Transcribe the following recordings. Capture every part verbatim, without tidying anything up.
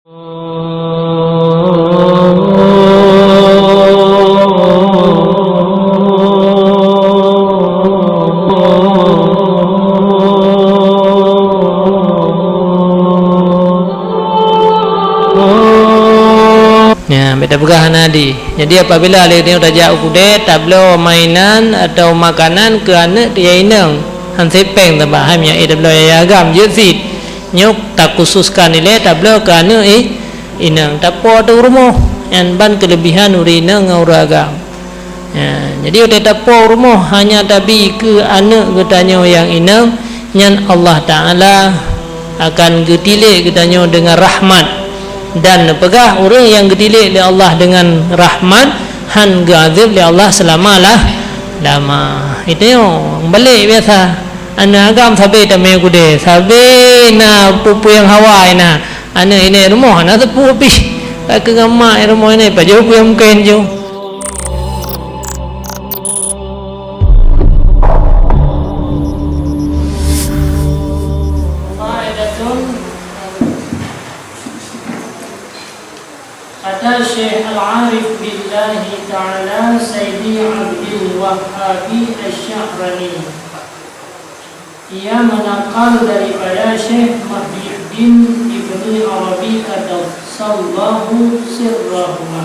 Ya, beda peugah hana di. Jadi, apabila lé nyoe tajak u keudè, tabloe mainan atau makanan keu aneuk nyang inong, han sipéng teuma, hai meunyoe tabloe nyang agam jeuet cit. Nyoe takhususkan ilée tabloe keu aneuk i-, inong, tapo ateueh rumoh, nyan ban keulebihan ureuëng inong ngon ureuëng agam. Ya, jadi watée tapo rumoh hanya tabi keu aneuk geutanyoe nyang inong, nyan Allah Taala akan geutilék geutanyoe deungon rahmat. Dan neupeugah ureuëng nyang geutilék lé Allah deungon rahmat, han geuazeueb lé Allah seulama lah lama. Itu nyang balek biasa. Aneuk agam sabe tamé gudée, sabe na peue-peue nyang hawa na. Aneuk inong rumoh na teupeu pih. Ka keu ngon mak rumoh inong pajoh peue nyang mungken ju. Kata Syekh Al-Arif Billahi Ta'ala Sayyidi Abdul Wahhabi Asy-Sya'rani, ia menakal daripada Syekh Muhyiddin Ibni Arabi Qaddasallahu sirrahuma,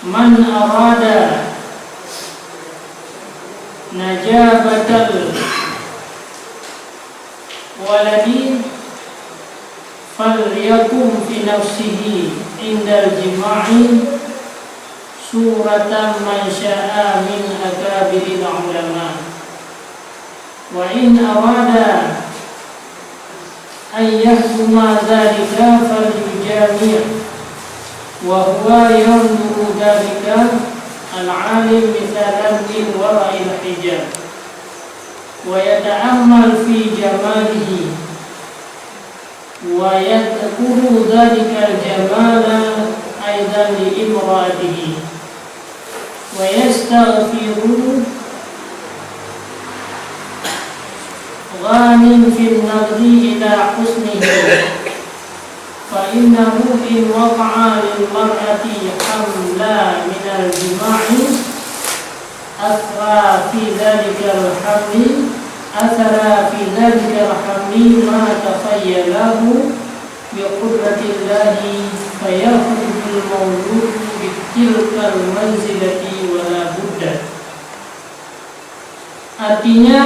"Man arada najabatal waladi falyakum fi nafsihi indal jima'i suratan man sya'a min akabiril ulama. Wa in arada an yahkuma dzalika falyujami', wa huwa yanzuru dzalika al-alim mithalan min wara'il hijab, wa yata'ammal fi jamalihi, wa yadhkuru dzalikal jamala aidan li imra'atihi, wa yastaghfiru ghanin fin nadri ila husnihi, fa innahu in waqa'a lil mar'ati hamla minal jima'i athara fi dzalikal hamli, athara fi dzalikal hamli ma takhayyalahu bi qudratillahi, fayakhruju al-mauludu bi tilkal manzilati wa la budda." Artinya,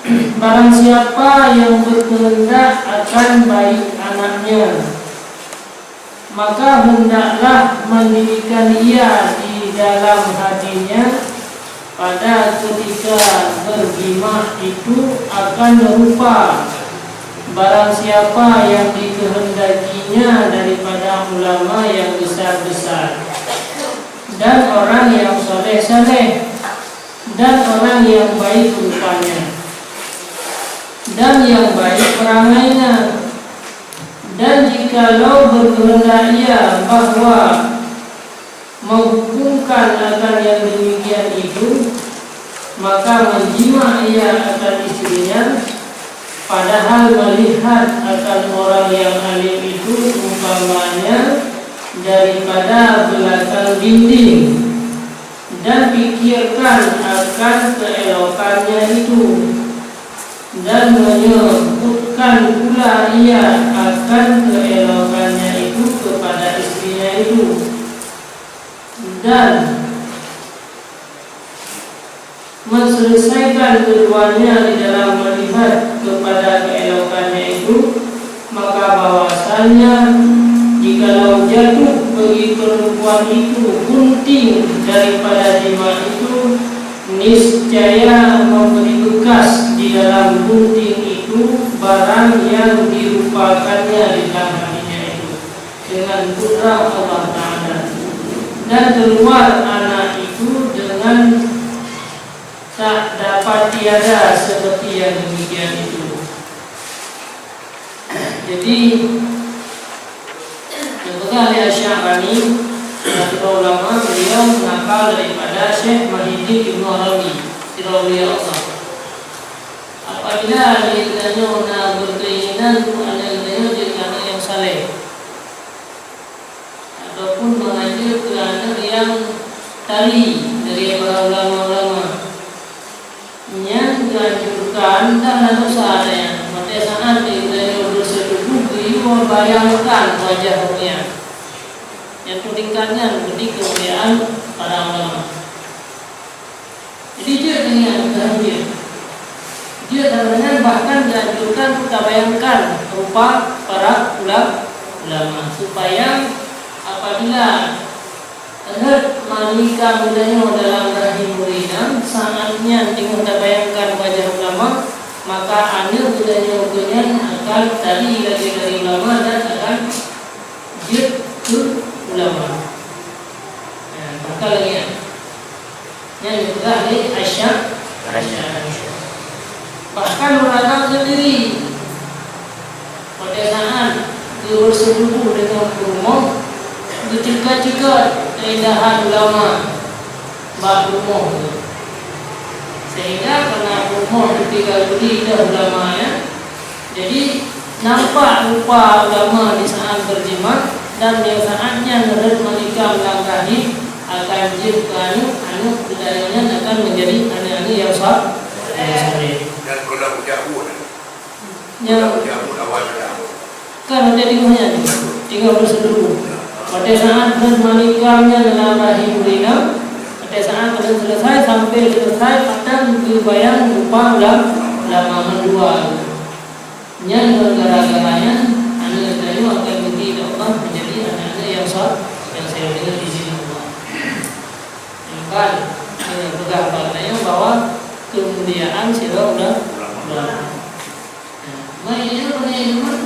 barang siapa yang berkehendak akan baik anaknya, maka hendaklah mendirikan ia di dalam hatinya pada ketika berjima itu akan rupa barang siapa yang dikehendakinya daripada ulama yang besar-besar dan orang yang saleh-saleh dan orang yang baik rupanya dan yang baik perangainya. Dan jikalau berkehendak ia bahwa menghukumkan akan yang demikian itu, maka menjima ia akan istrinya, padahal melihat akan orang yang alim itu umpamanya daripada belakang dinding, dan pikirkan akan keelokannya itu, dan menyebutkan pula ia akan keelokannya itu kepada istrinya itu, dan menselesaikan keduanya di dalam melihat kepada keelokannya itu, maka bahwasanya jikalau jatuh bagi perempuan itu gunting daripada jima itu, niscaya memberi bekas di dalam gunting itu barang yang dirupakannya di dalam hatinya itu dengan kudrat Allah Ta'ala, dan keluar anak itu dengan tak dapat tiada seperti yang demikian itu. Jadi, neupeugah lé Asy-Sya'rani, ulama, beliau nakal daripada Syekh Muhyiddin Ibnu Arabi, sidroe aulia Allah. Apabila aneuk geutanyoe na berkeinginan untuk aneuk geutanyoe jeuet aneuk nyang saleh, Tari dari para ulama-ulama. Nyan geuanjurkan dan na dosa ada nyan. Watée saát di geutanyoe beuseutubuh geuyue bayangkan wajah ureuëng nyan. Nyang tingkat nyan beuti keumuliaan para ulama. Jadi jeuet nyan geutanyoe jeuet. Jeuet nyan bahkan geuanjurkan untuk tabayangkan rupa para ula-, ulama supaya apabila rhot manikam geutanyoe dalam rahim ureuëng inong, saát nyan teungoh tabayangkan wajah ulama, maka aneuëk geutanyoe geuh nyan akan tari lagée dari ulama dan akan jeuet keu ulama. Nah, maka lagée nyan. Nyan geupeugah lé Asya-, Asy'ari. Bahkan ureuëng inong sendiri, pada saat geubeuseutubuh deungon peurumoh, geuceuka-ceuka keindahan ulama bak peurumoh tu. Sehingga karena peurumoh teutinggai duri dah ulama, ya. Jadi, nampak rupa ulama di saat berjimat dan di saat nyan rhot manikam lam rahim akan jeuet keu aneuëk, aneuëk geutanyoe nyan akan menjadi aneuëk-aneuëk nyang sa-, nyang saleh. Dan kalau ujar pun, kalau ujar pun awal dah. Kan ada di mana ni? Tiga belas dulu. Pada saat rhot manikam nyan dalam rahim ureuëng inong, pada saat kena selesai sampai selesai akan geubayang rupa ulam-, ulama mandua. Nyan gara-gara nyan, aneuëk geutanyoe akan geuti lé Allah menjadi aneuëk-aneuëk nyang sa-, nyang saleh deungon izin Allah. Nyang kan, eh, peugah bak geutanyoe bahwa keumuliaan sidroe ulama. Nah, mai nyoe keuneuk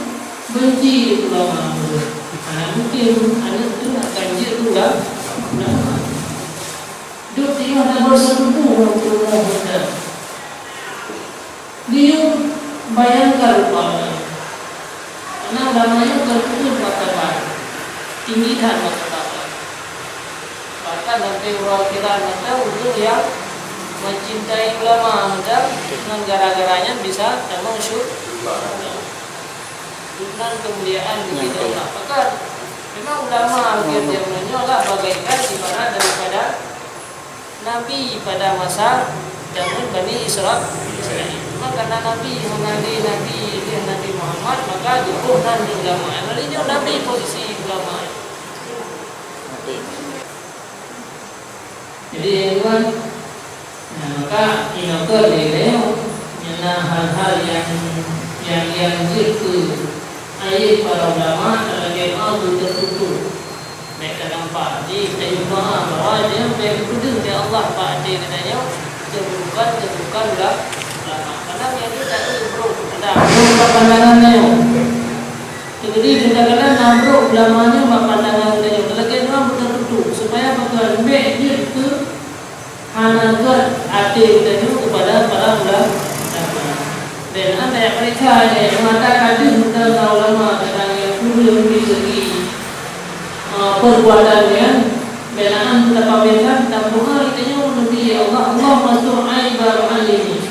benci ulama. Mana mungkin aneuëk tu akan jeuet keu ulama. Duek teungoh na beuseutubuh ngon peurumoh geutanyoe. Geuyue bayangkan rupa nyan. Karena ulama nyoe teutuju martabat, tinggi that martabat. Bahkan sampai uroe akhirat mantong ureuëng nyang mencintai ulama mantong ngon gara-gara nyan bisa tamong syur-, syurga. Itu nan kemuliaan di sisi Allah. Bahkan memang ulama di zaman nyoe lah bagaikan ibarat daripada Nabi pada masa zaman Bani Isra-, Israel. Cuma karena Nabi hana lé Nabi, lé Nabi Muhammad, maka geuboh nan di ulama. Jadi nyoe Nabi posisi ulama. Jadi, ya, tuan, nah, maka inoe keuh lé nyoe, nyang na hal-hal nyang, nyang, nyang jeuet keu aib para ulama, lagée nyoe beuteututup. Bèk ka nampak di teurimong bahwa dia bèk geupeudeuh lé Allah bak até geutanyoe keburukan-keburukan ula-, ulama. Karena meunyoe tak ada brok, ada brok bak pandangan tanyoe. Jadi, kadang-kadang na brok ulama nyoe bak pandangan geutanyoe. Lagèe nyoe beuteututup, supaya beuteubiet jeuet keu hana gèt até geutanyoe kepada para ulama. Dan anda yang periksa aja, mata kadeuh meunan ulama kadang nyang kureueng di segi, eh, perbuatan nyan, bèk na tapamesan, tapeugah geutanyoe meuneubi, "Ya Allah, Allahumma stur aiba mu'allimi."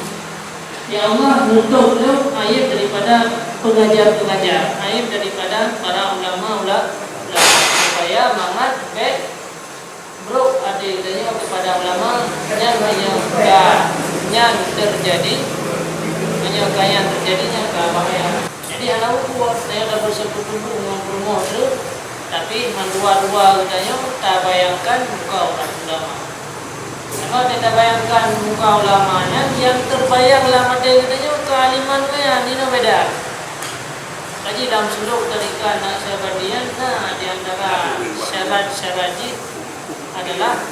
Ya Allah, nutup lom aib daripada pengajar-pengajar, aib daripada para ulama, ula-, ulama, supaya mangat bèk brok até geutanyoe kepada ulama, nyan meunyoe ka nyan teujadi, meunyoe ka nyan teujadi, nyan ka bahaya. Jadi, hana ukur, tanyoe tabeuseutubuh ngon peurumoh tu, tapi mandua-dua geutanyoe tabayangkan muka ureueng ulama. Maka tabayangkan muka ulama nyan, nyang teubayang lam até geutanyoe keualiman nyan, inoe beda. Kaji lam suluk tarikat Naqsyabandiyah na di antara syarat-syarat jih adalah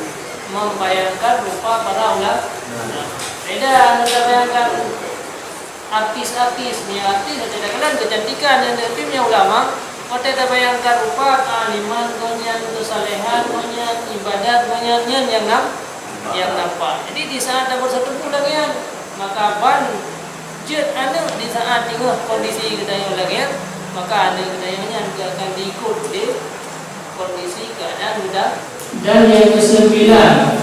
membayangkan rupa para ulama. Beda, anda bayangkan artis-artis, ni artis ada dalam kecantikan yang lebih punya ulama, watèe tabayangkan rupa kealiman gobnyan, kesalehan gobnyan, ibadat gobnyan, nyan nyang nam-, nyang nampak. Jadi di saat tabeuseutubuh lagèe nyan, maka ban jeuet aneuk di saat teungoh kondisi geutanyoe lagèe nyan, maka aneuk geutanyoe nyan akan diikut lé kondisi keadaan geutanyoe. Dan yang kesembilan,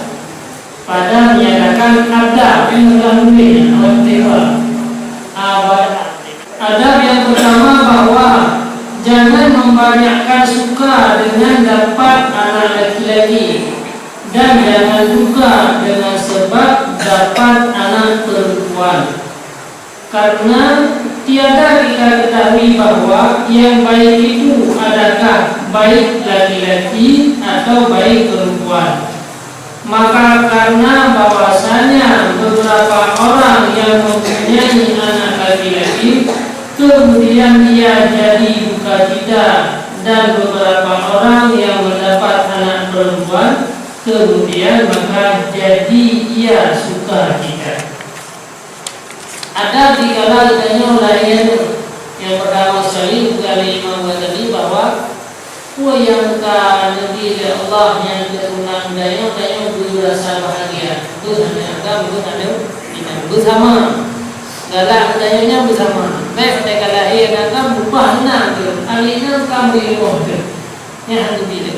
pada menyatakan adab yang telah lebih awak terima. Adab yang pertama bahwa jangan membanyakkan suka dengan dapat anak laki-laki. Dan jangan duka dengan sebab dapat anak perempuan. Karena tiada kita ketahui bahwa yang baik itu adakah baik laki-laki atau baik perempuan. Maka karena bahwasanya beberapa orang yang mempunyai anak laki-laki, kemudian ia jadi duka cita, dan beberapa orang yang mendapat anak perempuan, kemudian maka jadi ia suka cita. Ada di kala geutanyoe lahé, nyang peurtama sekali, bukan lé Imam Ghazali, bahwa peue nyang ka neubi lé Allah nyang keu turonan geutanyoe, tanyoe beurasa bahagia. Beuh aneuk agam, beuh aneuk inong, beusama. Galak geutanyoe nyan beusama. Bèk watèe ka lahé aneuk agam, beupah na teuh, aneuk inong ka meuiboh teuh. Nyan hana neubi lé.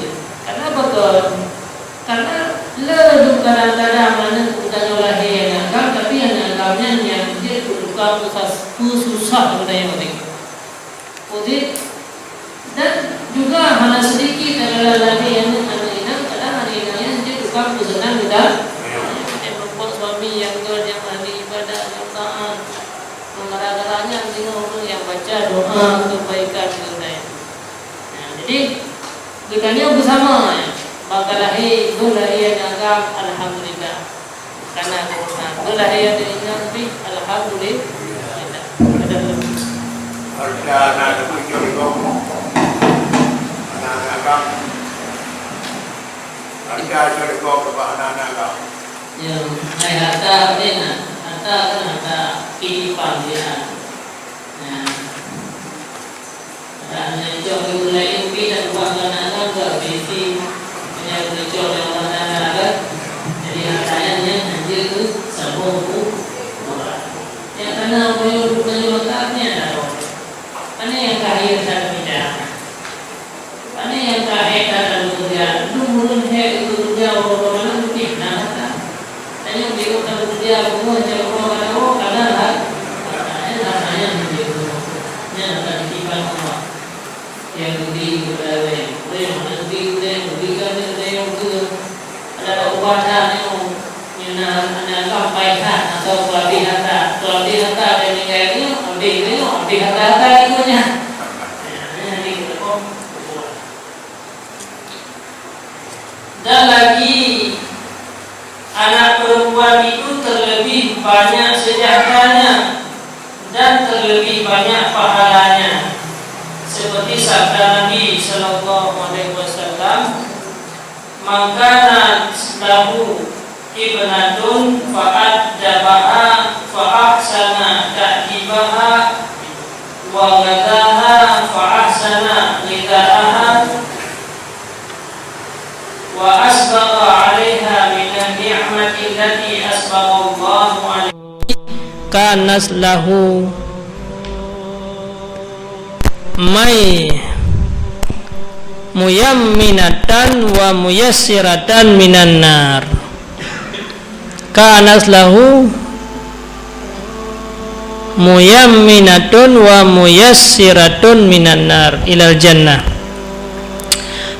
Karena apa kon? Karena le dum kadang-kadang aneuk geutanyoe lahé aneuk agam, tapi aneuk agam nyan nyang jeuet keu tukang peusas-, peususah geutanyoe teuh. Udeb, dan juga hana sedikit adalah lahé aneuk, aneuk inong, kadang aneuk inong nyan jeuet tukang peuseunang geutanyoe. Ada kelompok suami nyang göt, nyang ahli ibadah, nyang taat. Gara-gara nyan singoh ureueng nyang baca doa kebaikan geutanyoe. Nah, jadi, geutanyoe beusama, ya. Bak ka lahé, beuh lahé aneuk agam, alhamdulillah. Kana keurusan. Beuh lahé aneuk inong pih, alhamdulillah. Ada belum? Harta aneuk agam, aneuk agam. Harta syurga kepada aneuk agam. Ya, hai harta apa na? Harta kan harta kehidupan dia. Nah, dan nyang cok di mulai mungkin dan buat aneuk agam ke bisi, punya keucok yang Allah Taala kan. Jadi hartanya nyan hanya tu sambung tu orang. Yang kana boyo bukan nyoe tak ni ada orang. Mana yang kahir dan tidak? Pane nyang ka hék that lam keureuja, dum ureueng hék lam keureuja uroe malam pih na harta. Tanyoe beuot lam keureuja beungoh cok uroe ka tawök ka na harta. Nyan harta nyan beuot. Nyan harta titipan Allah. Nyang geubri keu geutanyoe, ureueng nyang hana geubri keu geutanyoe, geubri keu aneuk geutanyoe. Ada ubah that nyoe, nyoe na, na sampai that atau keulabeh harta. Keulabeh harta dan ninggai nyoe, abéh nyoe, abéh harta-harta nyoe nyan. Dan lagi, anak perempuan itu terlebih banyak sejahteranya dan terlebih banyak pahalanya, seperti sabda Nabi sallallahu alaihi wasallam, "Man kanat lahu ibnatun fa addabaha fa ahsana ta'dibaha, wa ghadhaha fa ahsana ghidha'aha, wa asbagha 'alaiha minan ni'mati allati asbaghallahu 'alaihi." Kanat lahu mai muyamminatan wa muyassiratan minan nar. Kanat lahu muyamminatun wa muyassiratun minan nar ilal jannah.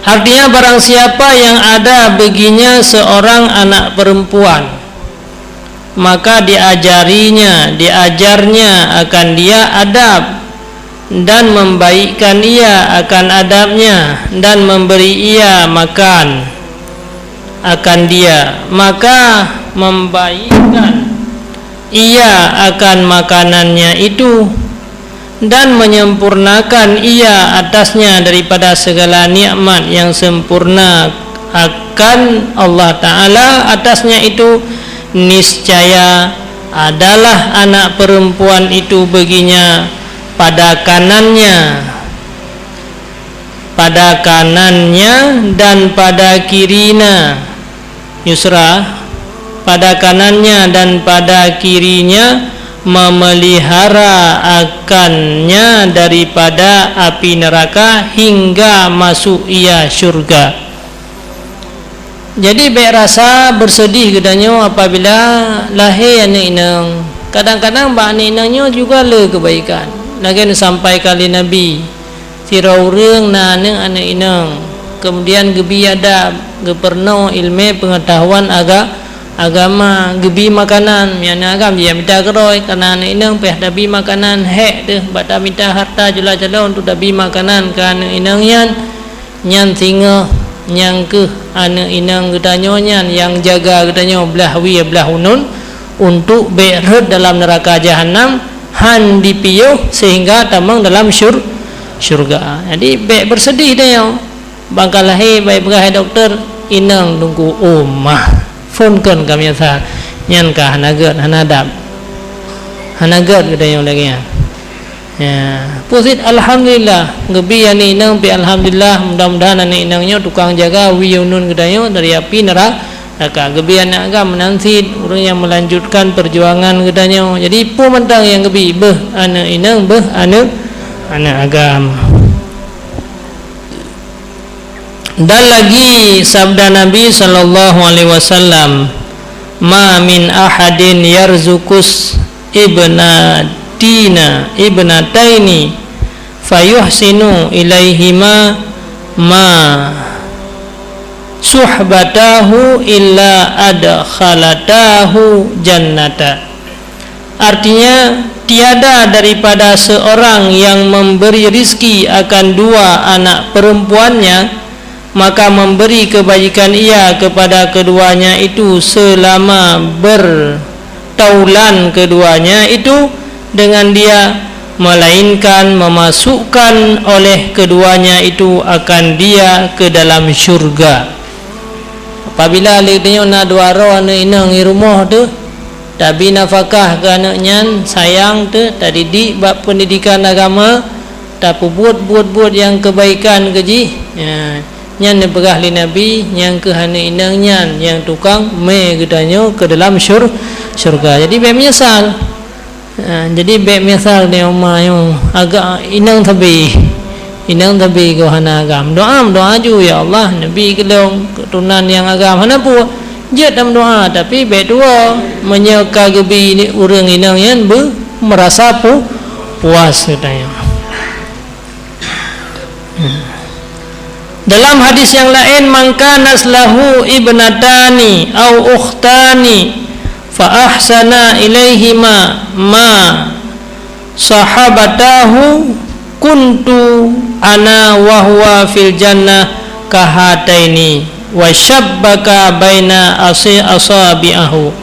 Artinya, barang siapa yang ada baginya seorang anak perempuan, maka diajarinya, diajarnya akan dia adab, dan membaikkan ia akan adabnya, dan memberi ia makan akan dia, maka membaikkan ia akan makanannya itu, dan menyempurnakan ia atasnya daripada segala nikmat yang sempurna akan Allah Ta'ala atasnya itu, niscaya adalah anak perempuan itu baginya pada kanannya, pada kanannya dan pada kirina. Yusra, pada kanannya dan pada kirinya, memelihara akannya daripada api neraka hingga masuk ia syurga. Jadi, bèk rasa bersedih geutanyoe apabila lahé aneuk inong. Kadang-kadang bak aneuk inong nyoe juga le keubaikan. Lagèe neusampaikan lé Nabi, sidroe ureueng na aneuk, aneuk inong. Kemudian geubi adab, geupeurunoe ileumèe peungeutahuan aga-, agama, geubi makanan, meunyoe aneuk agam jih mita keudroe, kareuna aneuk inong payah tabi makanan hék teuh, bak tamita hareuta jula-jula untuk tabi makanan keu aneuk inong nyan, nyan singoh nyang keuh aneuk inong geutanyoe nyan nyang jaga geutanyoe blaih wie blaih uneuen, untuk bèk rhot dalam neuraka jahanam, han dipiôh sehingga tamong dalam syur-, syurga. Jadi bèk beuseudih tanyoe. Bak ka lahé bak jipeugah lé dokto, inong teungku, oh mah. Phôn kon ka meunyeusal. Nyan ka hana gèt, hana adab. Hana gèt geutanyoe lagèe nyan. Ya, peue cit alhamdulillah. Geubi aneuk inong pih alhamdulillah. Mudah-mudahan aneuk inong nyoe tukang jaga wie uneuen geutanyoe dari api neura-, neuraka. Geubi aneuk agam meunan cit, ureueng nyang meulanjutkan peujuangan geutanyoe. Jadi peue mantong nyang geubi, beuh aneuk inong, beuh aneuk, aneuk agam. Dan lagi sabda Nabi sallallahu alaihi wasallam, "Ma min ahadin yarzuqus ibnatina, ibnataini fayuhsinu ilaihima ma suhbatahu illa adkhalatahu jannata." Artinya, tiada daripada seorang yang memberi rizki akan dua anak perempuannya, maka memberi kebajikan ia kepada keduanya itu selama bertaulan keduanya itu dengan dia, melainkan memasukkan oleh keduanya itu akan dia ke dalam syurga. Apabila lé tanyoe na dua droe aneuk inong i rumoh teuh, tabi nafakah keu aneuk nyan, sayang teuh, tadidik bak peundidikan agama, tapeubuet buet-buet nyang keubaikan keu jih, ya, nyan neupeugah lé Nabi, nyang keuh aneuk inong nyan nyang tukang mè geutanyoe keu dalam syur-, syurga. Jadi bèk meunyeusal. Ha, jadi bèk meunyeusal di uma nyoe, agam inong sabe. Inong sabe keu hana agam. Doa, meudoa ju, "Ya Allah, neubi keu lôn keuturonan nyang agam." Hana peue. Jeuet tameudoa, tapi bèk tuwoe. Meunyoe ka geubi ureueng inong nyan beu meurasa pu-, puas geutanyoe. Dalam hadis yang lain, "Man kanat lahu ibnatani au ukhtani fa ahsana ilaihima ma sahabatahu kuntu ana wa huwa fil jannah kahataini wa syabbaka baina asi-, asabi'ahu."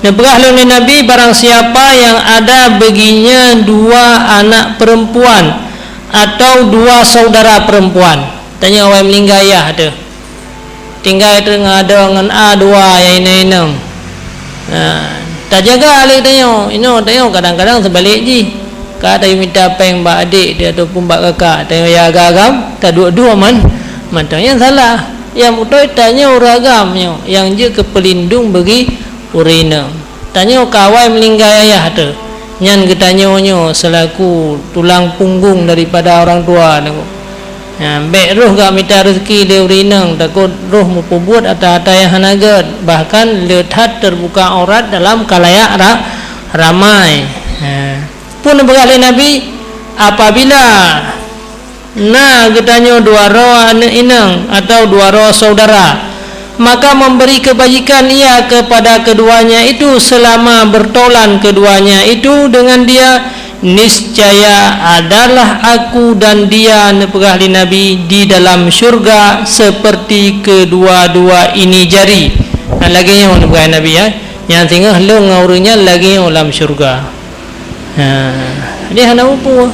Neupeugah lé Nabi, barang siapa yang ada baginya dua anak perempuan atau dua saudara perempuan. Tanyoe awai meuninggai yah teuh. Tinggai teuh ngon adoe ngon a dua nyang inong-inong. Ha, tajaga lé tanyoe. Inoe tanyoe kadang-kadang seubalek jih. Ka tayue mita péng bak adék teuh ataupun bak kakak, tanyoe ya agam-agam, taduek-duek man-, mantong nyan salah. Nyang beutôi tanyoe ureueng agam nyoe nyang jeuet keu peulindong bagi ureueng inong. Tanyoe ka awai meuninggai ayah teuh, nyan geutanyoe nyoe seulaku tulang punggong daripada orang tua nyoe. Nyan, bèk roh gak mita reuzeki lé ureueng inong, takot roh meupeubuet ata-ata nyang hana gèt, bahkan le that teubuka aurat dalam khalayak ra-, ramai. Ha. Peue neupeugah lé Nabi, apabila na geutanyoe dua droe aneuk inong atawa dua droe saudara, maka memberi kebajikan ia kepada keduanya itu selama bertaulan keduanya itu dengan dia, niscaya adalah aku dan dia, neupeugah lé Nabi, di dalam syurga seperti kedua-dua ini jari. Nah, lagèe nyoe neupeugah Nabi, ya. Nyang singoh lôn ngon ureueng nyan lagèe nyoe lam syurga. Ha, jadi hana muphom.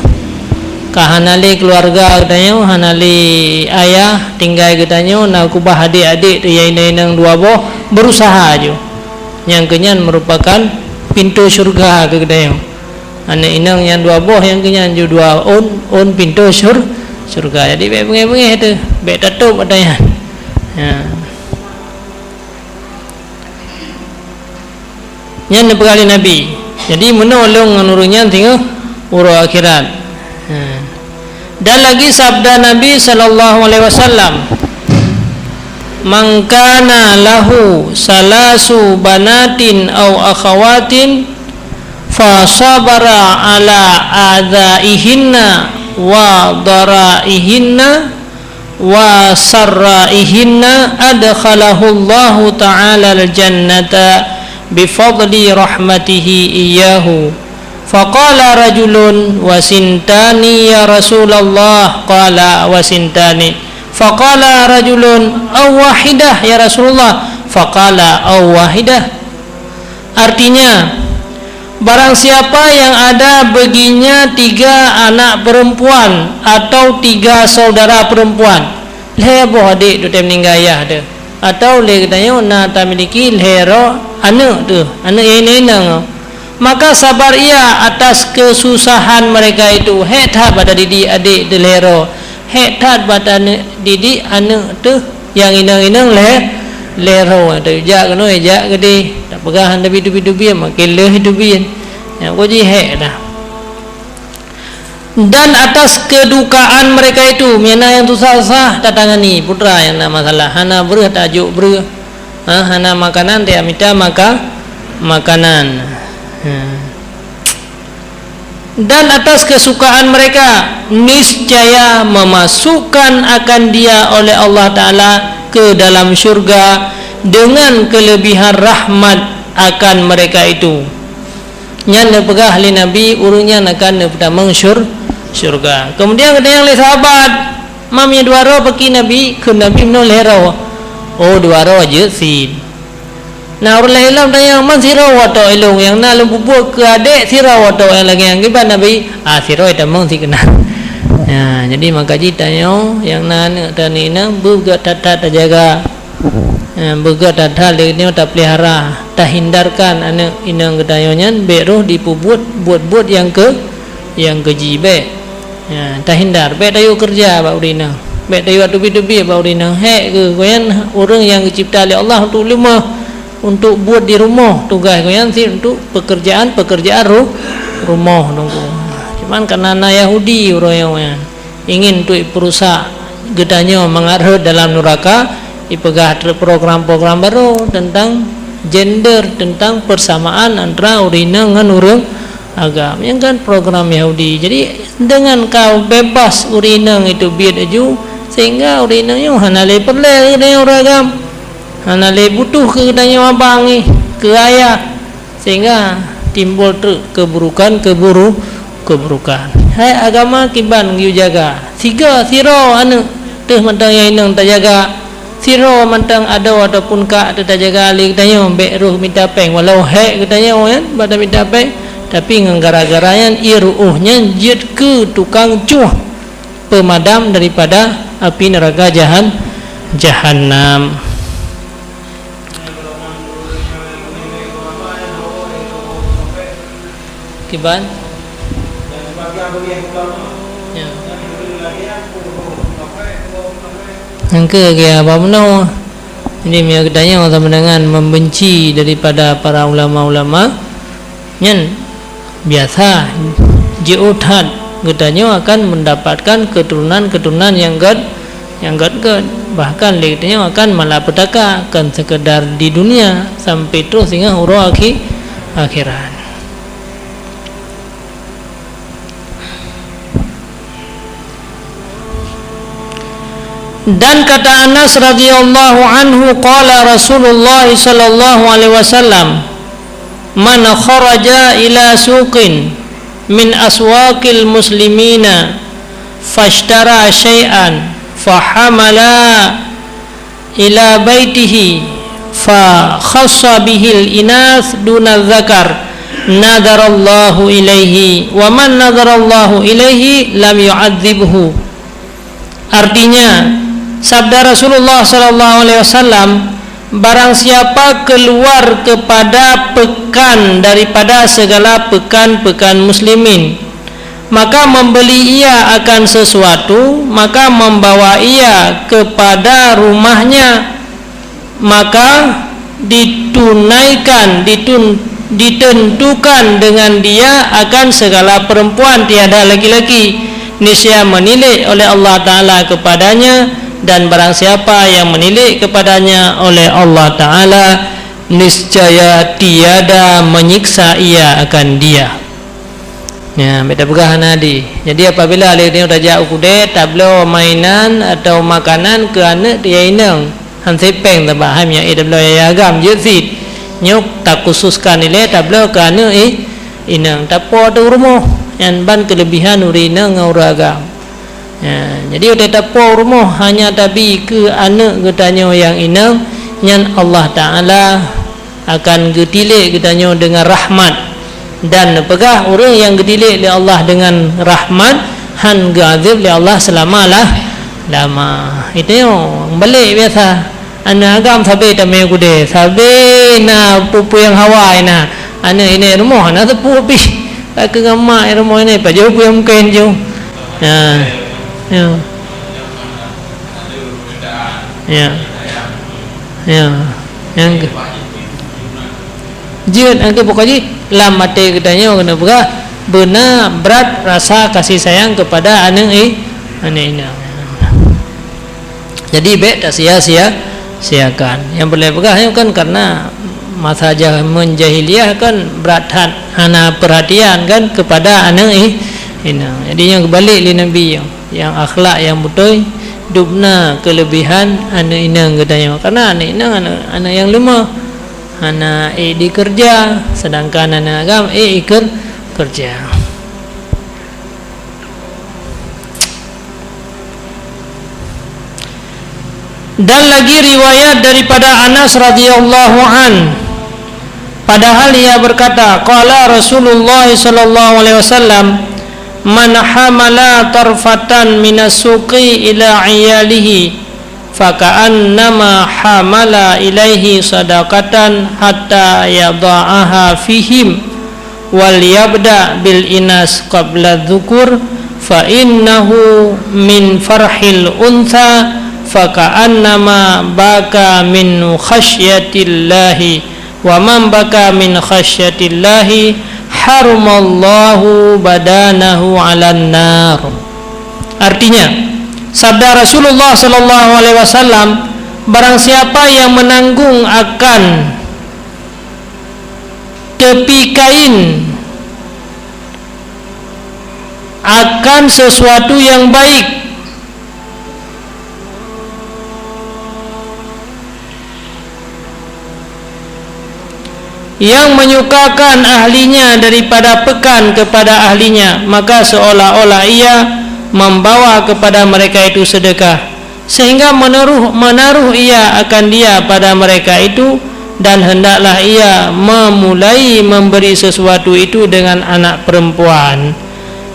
Ka hana lé keuluwarga geutanyoe, hana lé ayah, tinggai geutanyoe, na keubah adék-adék teuh nyang inong-inong dua boh, beurusaha ju. Nyang keunyan meurupakan pintoe syeuruga keu geutanyoe. Aneuk inong nyang dua boh nyang keunyan ju dua ôn, ôn pintoe syeur-, syeuruga. Jadi bèk beungèh-beungèh teuh, bèk tatôb ata nyan. Ha. Nyan neupeugah lé Nabi. Jadi meunoe lôn ngon ureueng nyan singoh uroe akhirat. Ha. Dan lagi sabda Nabi sallallahu alaihi wasallam, "Man kana lahu salasu banatin au akhawatin fa sabara ala adzaihinna wa daraihinna wa sarraihinna adkhalahullahu ta'ala al-jannata bifadli rahmatihi iyyahu. Faqala rajulun, "Wa sintani ya Rasulullah?" Qala, "Wa sintani." Faqala rajulun, "Aw wahidah ya Rasulullah?" Faqala, "Aw wahidah." Artinya, barang siapa yang ada baginya tiga anak perempuan atau tiga saudara perempuan, lhèe boh adék tu teuh meuninggai ayah teuh, atau lé geutanyoe na tamiliki lhèe droe aneuk teuh, aneuk nyang inong-inong, maka sabar ia atas kesusahan mereka itu, hék that bak tadidik adék teuh lhèe droe, hék that bak tadidik aneuk teuh nyang inong-inong lhèe, lhèe droe. Tayue jak keunoe, jak keudéh, tapeugah hana teubiet-teubiet, makin lheueh teubiet. Nyan keuh jih hék dah. Dan atas kedukaan mereka itu, meunyo na nyang susah-susah tatangani, putra nyang na masalah, hana breueh tajok breueh, ha, hana makanan tajak mita maka, makanan. Ha. Dan atas kesukaan mereka, niscaya memasukkan akan dia oleh Allah Ta'ala ke dalam syurga dengan kelebihan rahmat akan mereka itu. Nyan neupeugah lé Nabi, ureuëng nyan akan neupeutamong syur-, syurga. Kemudian geutanyoe lé sahabat, "Mam nyang dua droe pakri Nabi?" Kheun Nabi, "Meunoe lhèe droe." "Oh, dua droe jeuet cit." Na ureuëng laén lom tanyong, "Man sidroe watôk ilôn nyang na lôn peubuet keu adék sidroe watôk nyang lagée nyan?" Kiban Nabi, "Ah, sidroe tamong sikeunan." Nah, jadi maka jih tanyoe nyang na aneuk tanyoe inong beugét that-that tajaga. Eh, beugét that-that lé nyoe tapeulihara, tahindarkan aneuk inong geutanyoe nyan bék roh jipeubuet buet-buet nyang keu, nyang keuji bék. Ya, tahindar, bék tayue keureuja bak ureuëng inong, bék tayue teubiet-teubiet bak ureuëng inong. Hék geuh, gobnyan ureuëng nyang geucebta lé Allah untuk leumah, untuk buet di rumoh, tugaih gobnyan cit untuk peukeurjaan-peukeurjaan ru-, rumoh, Teungku. Cuman karena na Yahudi uroe nyoe nyan ingin untuk peurusak geutanyoe mangat rhot dalam nuraka, ipeugah program-program barô teuntang gender, teuntang peusamaan antara ureuëng inong ngon ureuëng agam. Nyan kan program Yahudi. Jadi, dengan ka bebas ureuëng inong itu biet laju, sehingga ureuëng inong nyoe hana lé peureulée keu geutanyoe ureuëng agam, hana lé butuh keu geutanyoe abang jih, keu ayah, sehingga timbul treuk keburukan, keburu-, keburukan. Hai agama kiban geuyue jaga. Sigoe sidroe aneuk teuh mantong nyang inong tajaga. Sidroe mantong adoe ataupun kak teuh tajaga lé geutanyoe, bék roh mita péng. Walau hék geutanyoe nyan bak tamita péng, tapi ngon gara-gara nyan ié ruôh nyan jeuet keu tukang cuah peumadam daripada api neuraka jahan-, jahannam. Kiban? Ya. Nyang keu lagée haba meunoe. Jadi, meunyoe geutanyoe sama dengan membenci daripada para ulama-ulama, nyan biasa jiôh that geutanyoe akan mendapatkan keturunan-keturunan nyang gét, nyang gét-gét. Bahkan lé geutanyoe akan malapetaka, kon sekedar di dunia, sampai troh singoh uroe akhi-, akhirat. Dan kata Anas radhiyallahu anhu, qala Rasulullah sallallahu alaihi wasallam, "Man kharaja ila suqin min aswaqil muslimina fashtara syai'an fahamala ila baitihi fa khassa bihil inas duna dzakar, nadarallahu ilaihi, wa man nadarallahu ilaihi lam yu'adzibhu." Artinya, sabda Rasulullah sallallahu alaihi wasallam, barang siapa keluar kepada pekan daripada segala pekan-pekan muslimin, maka membeli ia akan sesuatu, maka membawa ia kepada rumahnya, maka ditunaikan, ditun-, ditentukan dengan dia akan segala perempuan, tiada laki-laki. Niscaya menilik oleh Allah Ta'ala kepadanya, dan barang siapa yang menilik kepadanya oleh Allah Ta'ala, niscaya tiada menyiksa ia akan dia. Ya, beda peugah hana di. Jadi, apabila lé nyoe tajak u keudè, tabloe mainan atau makanan keu aneuk yah inong, han sép péng taba, hai minyeuk éh tabloe yah agam, jeuet cit. Nyoe takhususkan ilèe tabloe keu aneuk i-, inong. Tapo ateueh rumoh, nyan ban keulebihan ureueng inong ngon ureueng agam. Ya, jadi watèe tapo u rumoh hanya tabi keu aneuk geutanyoe nyang inong, nyan Allah Taala akan geutilék geutanyoe deungon rahmat. Dan neupeugah, ureueng nyang geutilék lé Allah deungon rahmat, han geuazab lé Allah seulama lah, lama. Itu nyang balek biasa. Aneuk agam sabe tamé u keudè, sabe na peue-peue nyang hawa na. Aneuk inong rumoh na teupeu pih. Ka keu ngon mak rumoh inong pajoh peue nyang mungken ju. Ya. Ya. Ya. Ya. Nyang ke-, jeuet nyang keu pokok jih lam até geutanyoe keuneuk peugah beuna brat rasa kasih sayang kepada aneuk i-, aneuk inong. Jadi, bèk tasia-sia, siakan. Nyang peureulèe peugah nyoe kan karena masa jameun jahiliyah kan brat that hana peurhatian kan kepada aneuk i-, inong. Jadi, nyang geubalek lé Nabi nyoe, nyang akhlak nyang beutôi, dubna keulebihan aneuk inong geutanyoe. Karena aneuk inong aneuk, aneuk nyang leumah, hana ék dikeureuja, seudangkan aneuk agam ék ikeur-, keureuja. Dan lagi riwayat daripada Anas radhiyallahu an, padahal ia berkata, qala Rasulullah sallallahu alaihi wasallam, "Man hamala tarfatan minas suqi ila iyalihi, faka'annama hamala ilaihi sadaqatan hatta yada'aha fihim." Wal yabda bil inas qabla dzukur, fa innahu min farhil untha, fa ka'annama baka min khasyatillahi, wa man baka min khasyatillahi harumallahu badanahu 'alan nar. Artinya, sabda Rasulullah sallallahu alaihi wasallam, barang siapa yang menanggung akan tepi kain akan sesuatu yang baik, yang menyukakan ahlinya daripada pekan kepada ahlinya, maka seolah-olah ia membawa kepada mereka itu sedekah. Sehingga menaruh, menaruh ia akan dia pada mereka itu, dan hendaklah ia memulai memberi sesuatu itu dengan anak perempuan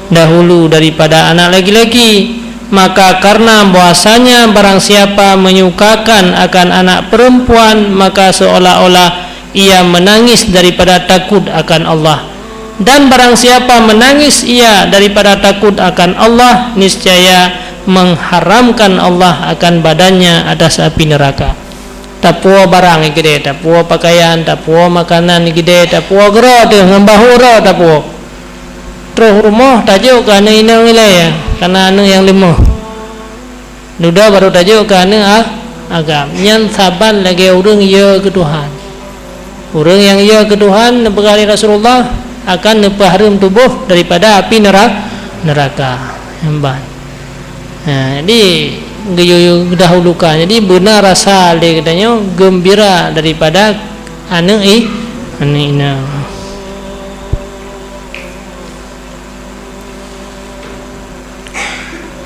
dahulu daripada anak laki-laki. Maka karena bahwasanya barang siapa menyukakan akan anak perempuan, maka seolah-olah ia menangis daripada takut akan Allah. Dan barang siapa menangis ia daripada takut akan Allah, niscaya mengharamkan Allah akan badannya atas api neraka. Tapuwoe barang i keudè, tapuwoe pakaian, tapuwoe makanan i keudè, tapuwoe keudroe teuh ngon bahô droe tapuwoe. Troh rumoh tajok keu aneuk inong ilèe, kana aneuk nyang leumoh. Dudoe barô tajok keu aneuk a-, agam. Nyan saban lagèe ureueng yö keu Tuhan. Ureueng nyang yö keu Tuhan, neupeugah lé Rasulullah, akan neupeuhareuem tuboh daripada api neura-, neuraka. Nyan ban. Ha, jadi, geuyue-yue geudahulukan. Jadi, beuna rasa lé geutanyoe geumbira daripada aneuk i-, aneuk inong.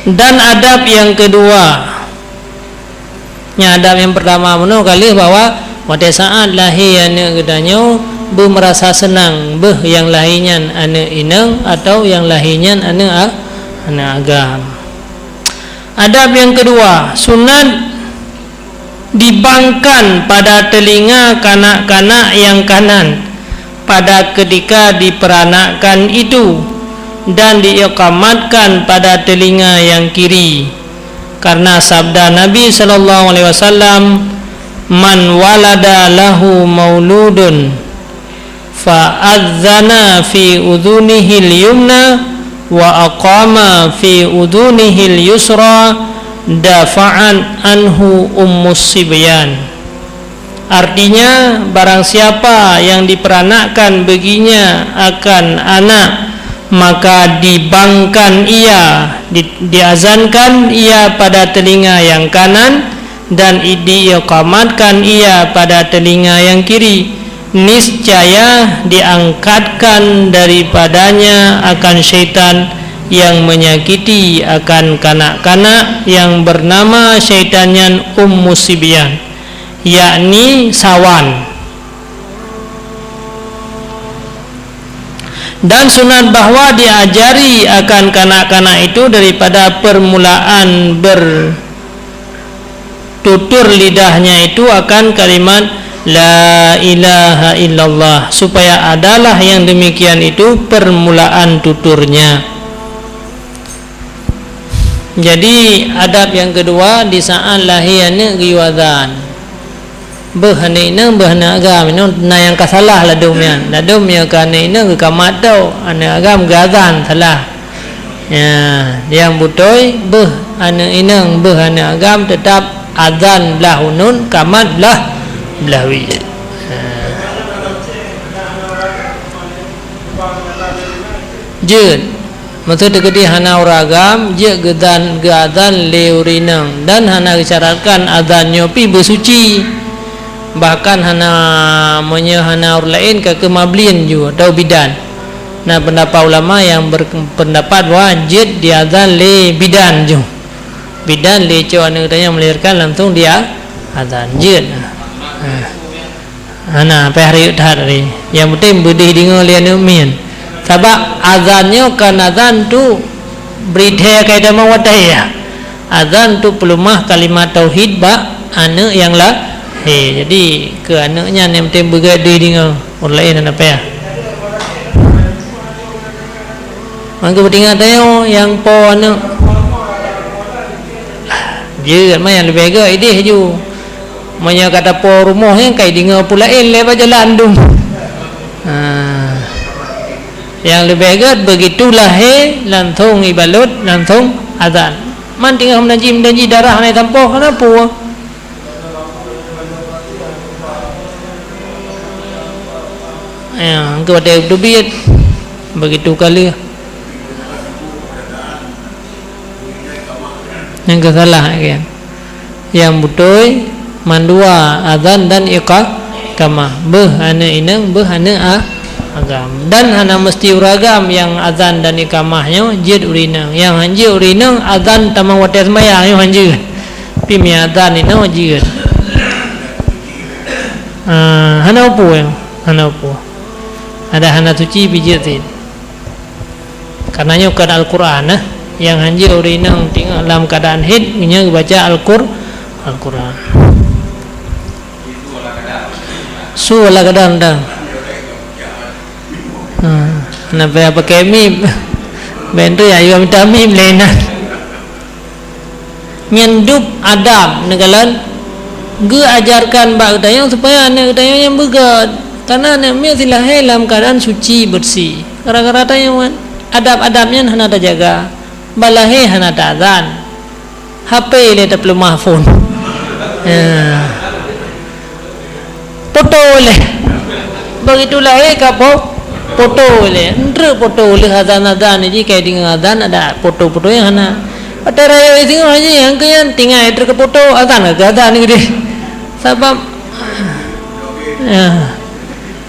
Dan adab nyang keudua, nyan adab nyang peurtama bunoe ka lheueh bahwa watèe saát lahé aneuk geutanyoe beumeurasa seunang, beuh nyang lahé nyan aneuk inong atawa nyang lahé nyan aneuk a-, aneuk agam. Adab nyang keudua, sunat dibangkan pada telinga kanak-kanak nyang kanan pada ketika diperanakkan itu, dan diikamatkan pada telinga nyang kiri. Karena sabda Nabi sallallahu alaihi wasallam, "Man walada lahu mauludun, fa adzana fi udzunihil yumna wa aqama fi udzunihil yusra, dafa'at anhu ummus sibyan." Artinya, barang siapa yang diperanakkan baginya akan anak, maka dibangkan ia, di-, diazankan ia pada telinga yang kanan, dan i-, diiqamatkan ia pada telinga yang kiri, niscaya diangkatkan daripadanya akan syaitan yang menyakiti akan kanak-kanak yang bernama syaitan nyan Ummu Sibyan, yakni sawan. Dan sunat bahwa diajari akan kanak-kanak itu daripada permulaan bertutur lidahnya itu akan kalimat la ilaha illallah, supaya adalah yang demikian itu permulaan tuturnya. Jadi, adab nyang keudua, di saat lahé aneuk geuyue azan. Beuh aneuk inong, beuh aneuk agam, inong na nyang ka salah ladôm nyan. Ladôm nyoe keu aneuk inong geukamat tau, aneuk agam geuazan salah. Ya, nyang beutôi, beuh aneuk inong, beuh aneuk agam, teutap azan blah uneuen, kamat blah, blah wie. Ha. Jeuet. Maksud teukeudi hana ureueng agam, jeuet geudan, geuazan lé ureueng inong dan hana geusyaratkan azan nyoe pih beusuci. Bahkan hana, meunyoe hana ureueng laén ka keuh mablien ju atau bidan. Na peundapat ulama nyang berpendapat bahwa jeuet diazan lé bidan ju. Bidan lé cok aneuk geutanyoe melahirkan langsung dia azan. Jeuet. Ha. Hana payah rayeuk that tadi. Nyang penting beudeh deungoe lé aneuk miet. Sabab azan nyoe kon azan tu bri thée keu tamong watée ya. Azan tu peuleumah kalimat tauhid bak aneuk nyang lahé. Jadi keu aneuk nyan nyang penting beugét deh deungoe, ureueng laén hana payah. Mangke beutingat tanyoe nyang po aneuk. Jeuet mah nyang leubeh gét ideh ju. Meunyoe ka tapo rumoh nyan ka ideungoe peue laén lé bak jalan dum. Ha. Nyang leubeh gét begitu lahé langsong ibalot, langsong azan. Man teungoh meunaji-meunaji darah na sampoh keunan peue. Ya, keu watée teubiet begitu ka lheueh. Nyang keusalah kan. Nyang beutôi mandua azan dan iqa-, iqamah. Beuh aneuk inong, beuh aneuk a-, agam. Dan hana meusti ureueng agam nyang azan dan iqamah nyoe jeuet ureueng inong. Nyang han jeuet ureueng inong azan tamong watée seumayang nyoe han jeuet. Pi mi azan inoe jeuet. Ah, hana upu, hana upu. Ada hana suci pih jeuet sit. Karena nyoe kon Al-Qur'an, eh. Nyang han jeuet ureueng inong teungoh lam keuadaan haid, nyoe geubaca Al-Qur-, Al-Qur'an. Su ala kadang dah. Ha, na payah pakai mim. Ban tu ya, yue minta mim lé na. Nyan dub adab neukalon geuajarkan bak geutanyoe supaya aneuk geutanyoe nyang beugét. Karena aneuk miet silahé lam keuadaan suci, beureusi. Gara-gara tanyoe kan, adab-adab nyan hana tajaga. Bak lahé hana taazan. H P lé tapeuleumah phon. Ya. Poto lé. Begitu lahé ka po-, poto lé. Entrek poto lé azan-azan ji kai deungoe azan ada poto-poto nyang hana. Watée rayeuk singoh haji nyang keu nyan tinggai trok keu poto azan ka azan geude. Sabab, ya.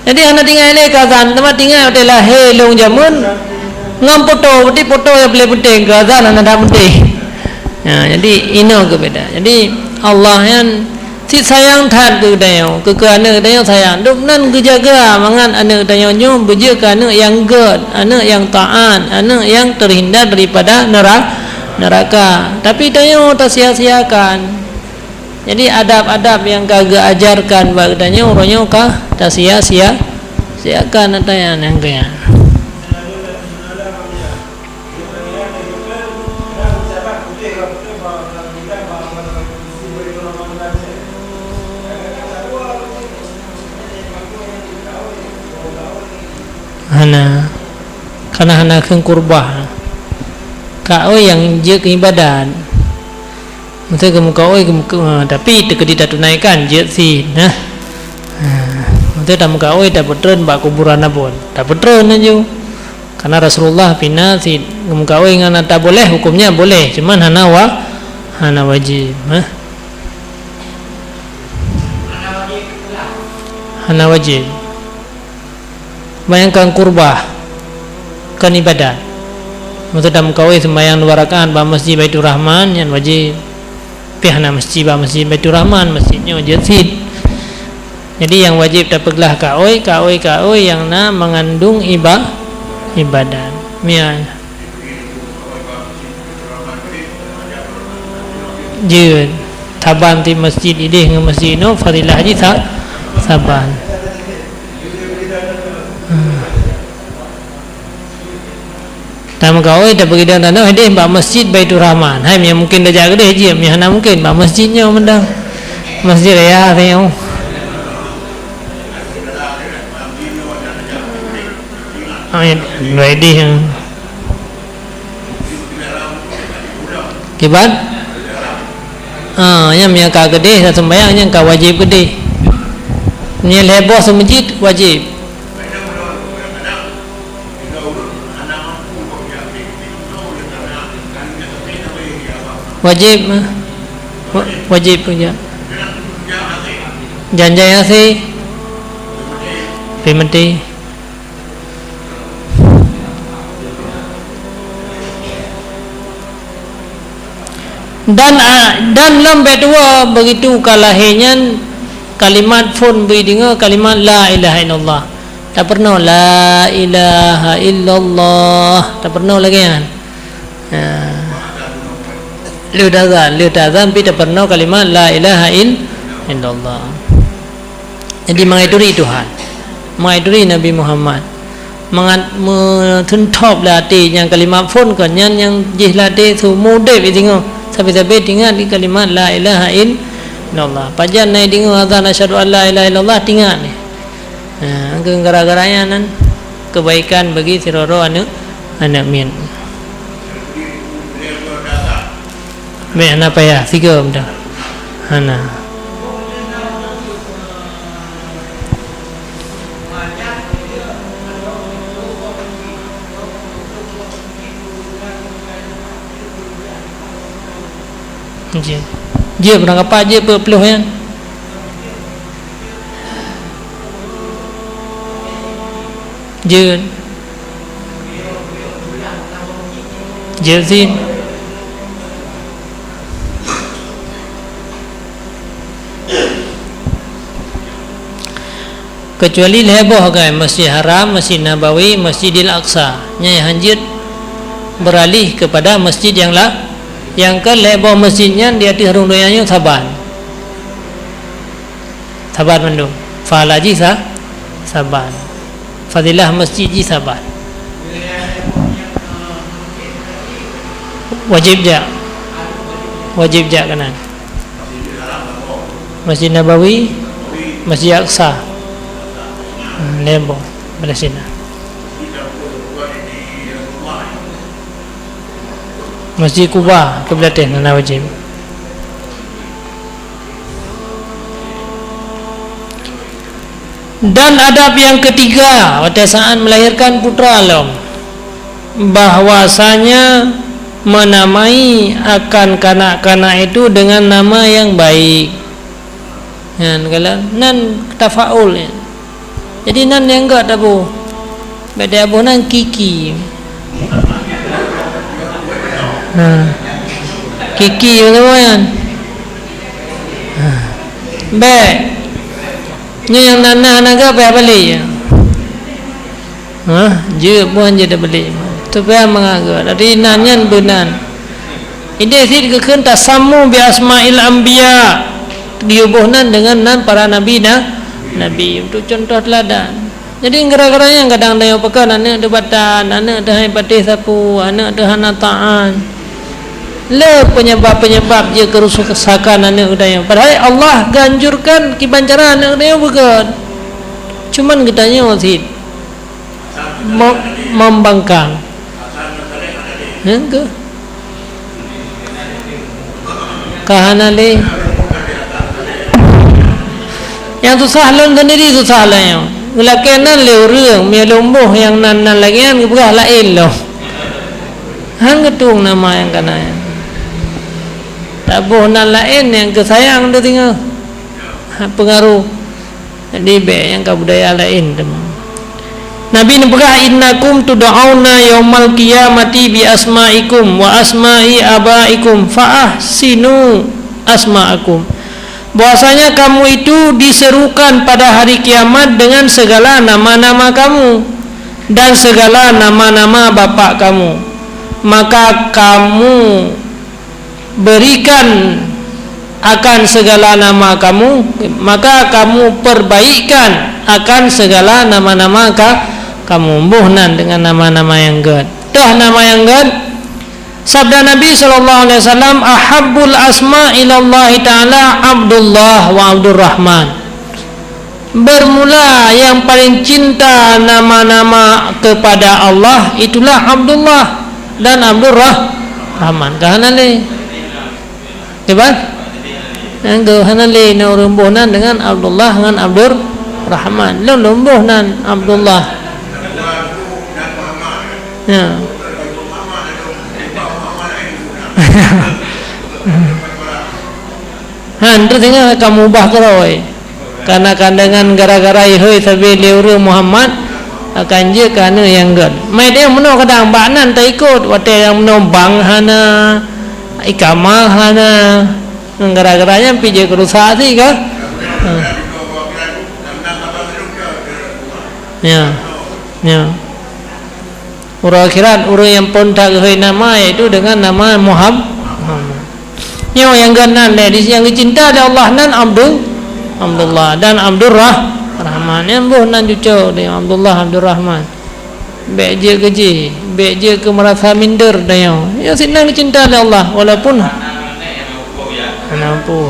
Jadi hana tinggai lé keu azan, teuma tinggai watée lahé lôn jameun ngon poto, berarti poto nyang paléng penting, keu azan hana that penting. Ya, jadi inoe keu beda. Jadi Allah nyan cit sayang that keu geutanyoe, keu, keu aneuk geutanyoe sayang. Dub nan geujaga mangat aneuk geutanyoe nyoe beujeuet keu aneuk nyang gét, aneuk nyang taát, aneuk nyang teuhindar daripada neura-, neuraka. Tapi tanyoe tasia-siakan. Jadi adab-adab nyang ka geuajarkan bak geutanyoe, uroe nyoe ka tasia-sia, siakan ata nyang, nyang keu nyan. Hana, karena hana kheun kurbah. Ka oi nyang jeuet keu ibadat. Maksud geumeukaôi, geumeuka-, tapi teukeudi tatunaikan jeuet sit, nah. Ha, maksud tameukaôi tapeutreun bak kuburan abon. Tapeutreun laju. Karena Rasulullah pina cit, meukawen ngon ata boleh, hukumnya boleh, cuman hana wa-, hana wajib, ha? Hana wajib. Bayangkan kurbah, kan ibadat. Maksud meukawen sembahyang dua rakaat bak Masjid Baiturrahman, nyan wajib. Pih hana meusti bak Masjid Baiturrahman, masjid nyoe jeuet cit. Jadi nyang wajib tapeuglah kawen, kawen, kawen nyang na mengandung iba-, ibadat. Mian. Jeuet. Saban di masjid idéh ngon masjid nyoe fadilah jih sa-, saban. Hmm. Tameukawen, tapeugidong tanoh idéh bak Masjid Baiturrahman. Hai, nyang mungkin tajak keudéh jeuet, nyang hana mungkin bak masjid nyoe mantong. Masjid raya nyoe. Amin. Dua idéh. Kiban? Ha, nyang, nyang ka keudéh taseumbahyang, nyang ka wajéb keudéh. Nyang lhèe boh seumeujid wajéb. Wajéb, ha? Wa-, wajéb peujak. Janjai hase. Peumeutih. Dan, a, dan lam bait dua, begitu ka lahé nyan, kalimat phon bri deungoe kalimat la ilaha illallah. Tapeurunoe la ilaha illallah. Tapeurunoe lagèe nyan. Ha. Lheueh tazan, lheueh tazan pih tapeurunoe kalimat la ilaha il-, illallah. Jadi, mangat turi Tuhan, mangat turi Nabi Muhammad, mangat meuteuntop lam até nyang kalimat phon kon nyan nyang jih lam até seumur udép jideungoe, sabe-sabe teuingat di kalimat la ilaha illallah. Pajan na jideungoe azan asyhadu an la ilaha illallah, teuingat nyan. Ha, gara-gara nyan kebaikan bagi sidroe-droe aneuk, aneuk miet. Bèk hana payah, sigoe dah. Hana. Jeuet. Jeuet, peurangkapat jeuet peuet ploh nyan. Jeuet. Jeuet cit. Kecuali lhèe boh, kan, Masjid Haram, Masjid Nabawi, Masjidil Aqsa. Nyan nyang hanjeuet beralih kepada masjid nyang la-, nyang keu lhèe boh masjid nyan di ateueh rhueng donya nyoe saban. Saban mandum. Pahala jih sa-, saban. Fadilah masjid jih saban. Wajéb jak. Wajéb jak keunan. Masjid Nabawi, Masjid Aqsa. Hmm, lhèe boh Palestina. Masjid Quba, kiblat teuh na wajéb. Dan adab yang ketiga, watèe saat melahirkan putra lom, bahwasanya menamai akan kanak-kanak itu dengan nama yang baik. Nyan, kalau nan tafaul, ya. Jadi nan nyang göt taboh. Bèk taboh nan Kiki. Ha. Kiki, beutôi nyan. Ha. Bèk. Nyoe nyang nan na, na göt payah balek, ya. Ha, jeuet bukan jeuet teubeli. Teupeue mangat geuh. Jadi nan nyan beunan. Idéh cit geukheun tasammu bi asma'il anbiya. Geuyue boh nan deungon nan para nabi na-, nabi untuk contoh teuladan. Jadi gara-gara nyan kadang tanyoe pakon aneuk teuh batat, aneuk teuh han patéh sapeue, aneuk teuh hana taat. Le penyebab-penyebab jeuet keurusakan aneuk tanyoe. Padahai Allah geuanjurkan kiban cara aneuk tanyoe beugöt. Cuman geutanyoe cit me-, membangkang. Nyan keuh. Ka hana lé. Nyang susah lôn sendiri susah lôn nyoe. Geulakée nan lé ureuëng, meunyoe lôn boh nyang nan-nan lagée nyan geupeugah laén lom. Han geutueng nama nyang kana nyan. Taboh nan laén nyang geusayang teuh singoh. Ha, peungaroh. Jadi bék nyang ka budaya laén teuma. Nabi neupeugah, "Innakum tud'auna yaumal qiyamati bi asma'ikum wa asma'i abaikum fa ahsinu asma'akum." Bahwasanya kamu itu diserukan pada hari kiamat dengan segala nama-nama kamu dan segala nama-nama bapak kamu. Maka kamu berikan akan segala nama kamu, maka kamu perbaikan akan segala nama-nama ka, kamu. Boh nan dengan nama-nama nyang gét. Toh nama nyang gét? Sabda Nabi sallallahu alaihi wasallam, "Ahabbul asma ilallahi ta'ala Abdullah wa Abdurrahman." Bermula yang paling cinta nama-nama kepada Allah itulah Abdullah dan Abdurrah-, Rahman. Ka hana lé. Kiban? Nanggo hana lé na ureuëng boh nan dengan Abdullah ngon Abdurrahman. Lôn, lôn boh nan Abdullah. Ya. Han, terus ingat kamu ubah keurôi. Karena kandangan gara-gara ihôi sabe lé ureuëng Muhammad akan jeuet keu aneuëk nyang gét. Mai nyang meunoe kadang bak nan taikot, watée nyang meunoe bank hana, ikamah hana. Gara-gara nyan pih jeuet keu rusak sit ka. Ha. Ya. Ya. Uroe akhirat, ureuëng nyang phon that geuhôi nama, yaitu dengan nama Muham-, Muhammad. Nyoe nyang geunan lé, di nyang geucinta lé Allah nan Abdul-, Abdullah dan Abdurrah-, Rahman. Nyang boh nan cucok lé Abdullah Abdurrahman. Bék jeuet keu jih, bék jeuet keu meurasa minder tanyoe. Nyoe sinan geucinta lé Allah, walaupun hana peue.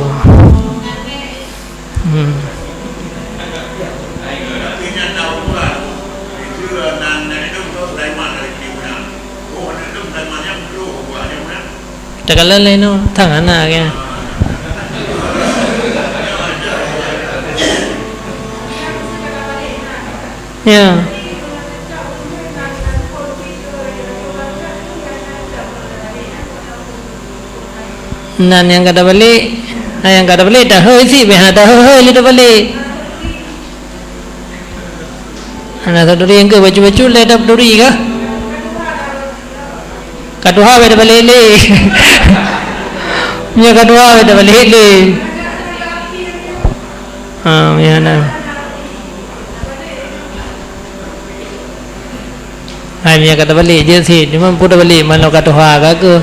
Hmm. Takalon laén nyoe, tangan na ke. Ya. Nan nyang ka tabalek, ha, nyang ka tabalek, tahôi sit, bèk hana tahôi-hôi lé tabalek. Hana taduri engkau bacut-bacut lé tapeuduri kah? Ka tuha bèk tabalek lé. Nyoe ka tuha bèk tabalek lé. Ha, ya na. Hai, meunyo ka tabalek jeuet sit, cuma peue tabalek, manoe ka tuha ka keuh.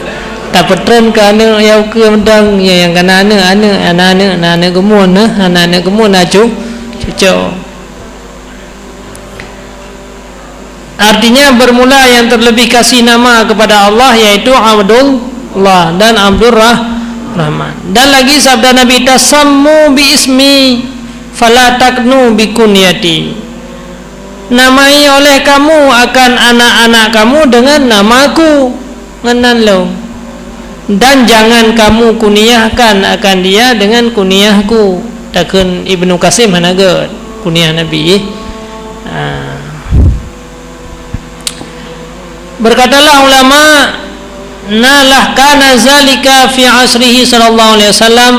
Tapeutren keu aneuk nyang ukeue mantong, nyang kana aneuk, aneuk, ana aneuk, na aneuk geumuen, na aneuk geumuen, na cu-, cucok. Artinya, bermula yang terlebih kasih nama kepada Allah, yaitu Abdullah dan Abdurrah-, Rahman. Dan lagi sabda Nabi, "Tasammu bi ismi, fala taknu bi kunyati." Namai oleh kamu akan anak-anak kamu dengan nama-Ku, ngon nan lôn. Dan jangan kamu kuniahkan akan dia dengan kuniah-Ku. Takheun Ibnu Qasim hana gét kuniah Nabi, eh. Ha. Berkatalah ulama, "Nalah kana zalika fi asrihi sallallahu alaihi wasallam,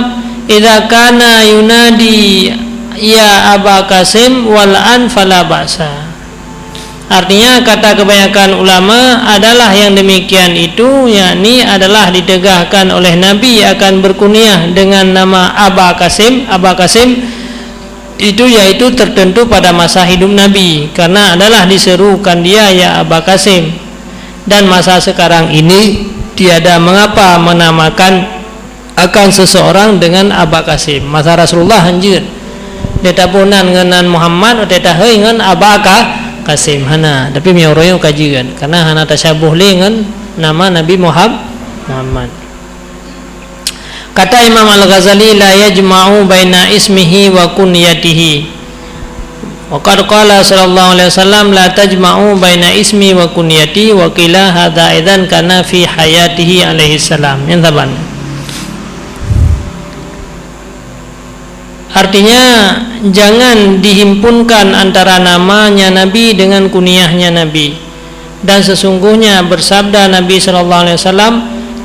idza kana yunadi ya Aba Qasim wal an fala ba'sa." Artinya, kata kebanyakan ulama adalah yang demikian itu, yakni adalah ditegahkan oleh Nabi akan berkuniah dengan nama Aba Qasim, Aba Qasim, itu yaitu tertentu pada masa hidup Nabi, karena adalah diserukan dia, "Ya Aba Qasim." Dan masa sekarang ini tiada mengapa menamakan akan seseorang dengan Aba Qasim. Masa Rasulullah hanjeuet. Dia taboh nan ngon nan Muhammad, watée tahôi ngon Aba Ka-, Qasim. Hana. Tapi meunyo uroe nyoe ka jeuet. Karena hana tasyaboh lé ngon nama Nabi Muham-, Muhammad. Kata Imam Al-Ghazali, "La yajma'u baina ismihi wa kunyatihi." Wa qad qala sallallahu alaihi wasallam, "La tajma'u baina ismi wa kunyati," wa qila, "Hadza idzan kana fi hayatihi alaihi salam." Nyan saban. Artinya, Jangan dihimpunkan antara namanya Nabi dengan kunyahnya Nabi. Dan sesungguhnya bersabda Nabi sallallahu alaihi wasallam,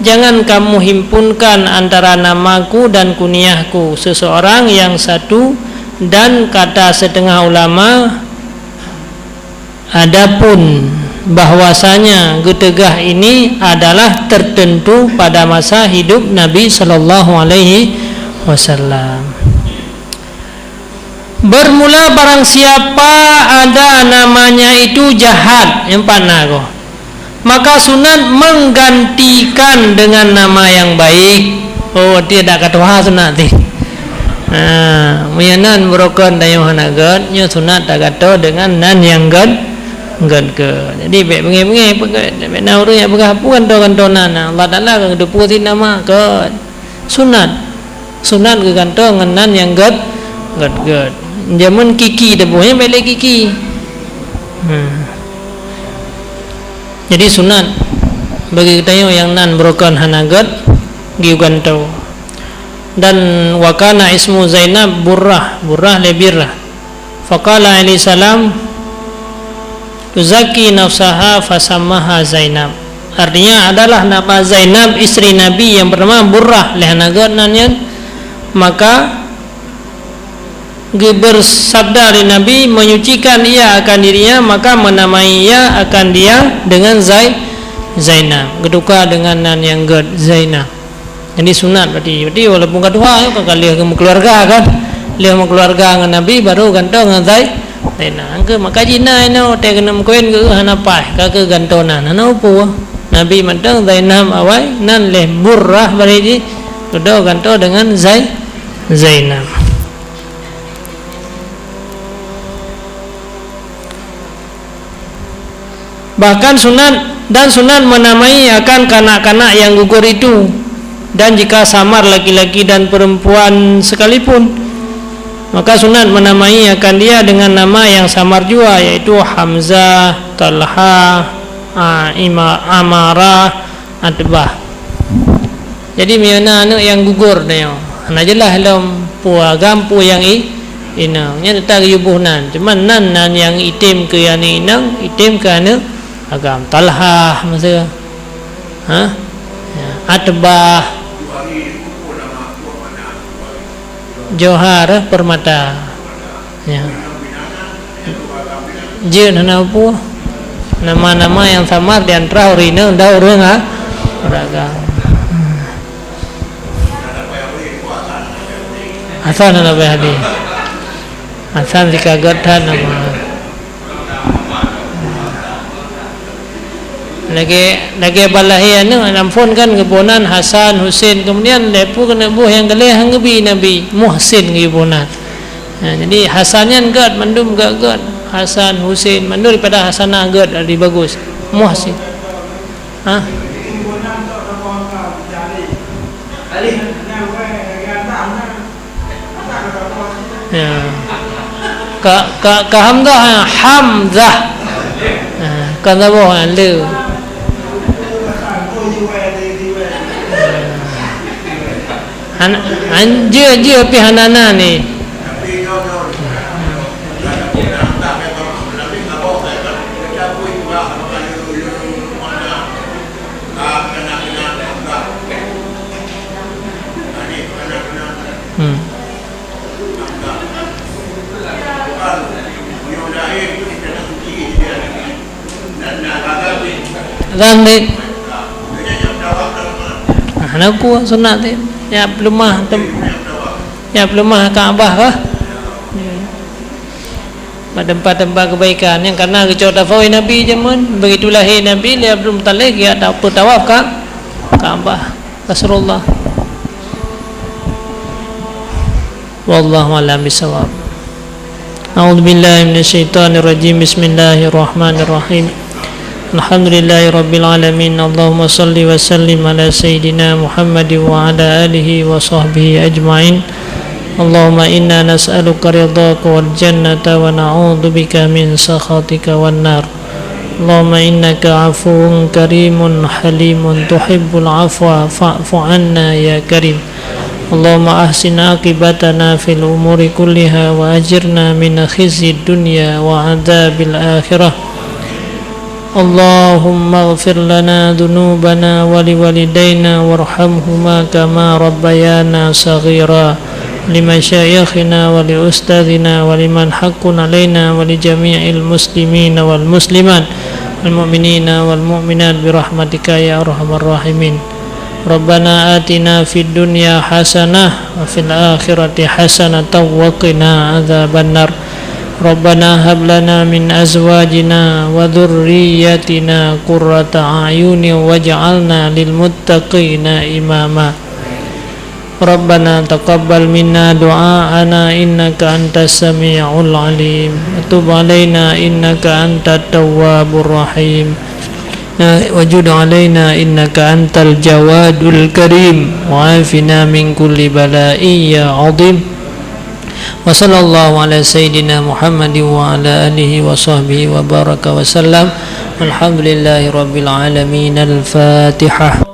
"Jangan kamu himpunkan antara namaku dan kunyahku seseorang yang satu." Dan kata setengah ulama, adapun bahwasanya geuteugah ini adalah tertentu pada masa hidup Nabi sallallahu alaihi wasallam. Bermula barang siapa ada namanya itu jahat, nyang pat na goh, maka sunat menggantikan dengan nama yang baik. Oh, tidak kata sunat ti. Ha, meunyoe nan beurokon tanyoe hana gét, nyoe sunat tagato dengan nan nyang gét, gét ke. Jadi bék beungéh-beungéh peugét, bék na ureuëng nyang peugah peue gantoe-gantoe nan. Allah Taala ka geuteupeue si nama gét. Sunat. Sunat geugantoe ngon nan nyang gét, gét-gét. Jameun kiki teuboh, nyan bék lé kiki. Hmm. Jadi sunat bagi geutanyoe nyang nan beurokon hana gét geugantoe. Dan wa kana ismu Zainab Burrah, Burrah lé Birrah. Faqala alaihi salam, "Tuzakki nafsaha fasammaha Zainab." Artinya adalah nama Zainab, istri Nabi yang bernama Burrah, leh hana gét nan nyan, maka geubersabda lé Nabi menyucikan ia akan dirinya, maka menamai ia akan dia dengan Zai-, Zainab. Geutuka dengan nan nyang gét, Zainab. Jadi sunat berarti. Berarti walaupun ka tuha, ya, ka lheueh meukeuluarga kan. Lheueh meukeuluarga ngon Nabi, baru gantoe ngon Zai-, Zainab. Angke maka jina inoe, watée keuneuk meukawen geuh hana paih, ka keu gantoe nan. Hana upu. Nabi mantong Zainab awai, nan lheueh Burrah bari jih, geudoe gantoe dengan Zai-, Zainab. Bahkan sunat, dan sunat menamai akan kanak-kanak yang gugur itu, dan jika samar laki-laki dan perempuan sekalipun, maka sunat menamai akan dia dengan nama yang samar jua, yaitu Hamzah, Talha, a, Ima-, Amarah, Atbah. Jadi meunyoe na aneuëk nyang gugur nyoe, hana jeulaih lom peue agam peue nyang i-, inong. Nyan teutap geuyue boh nan. Cuma nan, nan nyang item keu aneuëk inong, item keu aneuëk agam. Talhah miseue. Ha? Ya, Atbah. Johar, eh, Permata. Ya. Jeuet hana peue. Nama-nama nyang samar di antara ureuëng inong dan ureuëng a-, ureuëng agam. Hasan hana payah di. Hasan sikagot that nama. Lagée, lagée ban lahé aneuëk, lam phon kan geuboh nan Hasan, Husen, kemudian lheueh peue keuneuk boh nyang keu lhée han geubi Nabi, Muhsin geuboh nan. Ha, jadi Hasan nyan gét, mandum gét-gét. Hasan, Husen, mandum daripada Hasanah gét, lebih bagus. Muhsin. Ha? Ya. Ka, ka, ka Hamzah, ha, Hamzah. Ha, kon saboh, ha, le. Han, han, jeuet, jeuet pih hana na ni. Hmm. Azan deh. Ah, hana peue sunat deh. Ya, peuleumah tem-, ya, peuleumah Ka'bah kah? Bak teumpat-teumpat keubaikan nyang ka na geucok tafawai Nabi jameun, begitu lahé Nabi, lé Abdul Muthalib geujak ta-, peutawaf ka Ka'bah Rasulullah. Wallahu a'lam bissawab. A'udzubillahi minasyaitonirrajim. Bismillahirrahmanirrahim. Alhamdulillahirabbil alamin. Allahumma shalli wa sallim ala sayyidina Muhammadin wa ala alihi wa sahbihi ajma'in. Allahumma inna nas'aluka ridhaka wal jannata wa na'udzubika min sakhatika wan nar. Allahumma innaka afuwun karimun halimun tuhibbul afwa fa'fu anna ya karim. اللهم أحسن عاقبتنا في الأمور كلها وأجرنا من خزي الدنيا وعذاب الآخرة. اللهم اغفر لنا ذنوبنا ولوالدينا وارحمهما كما ربيانا صغيرا، لمشايخنا ولأستاذنا ولمن حق علينا ولجميع المسلمين والمسلمات والمؤمنين والمؤمنات برحمتك يا أرحم الراحمين. ربنا آتنا في الدنيا حسنة وفي الآخرة حسنة وقنا عذاب النار. ربنا هب لنا من أزواجنا وذرياتنا قرة أعين واجعلنا للمتقين إماما. ربنا تقبل منا دعاءنا إنك أنت السميع العليم وتب علينا إنك أنت التواب الرحيم وجد علينا إنك أنت الجواد الكريم وعافنا من كل بلاء يا عظيم. وصلى الله على سيدنا محمد وعلى آله وصحبه وبارك وسلم. والحمد لله رب العالمين. الفاتحة.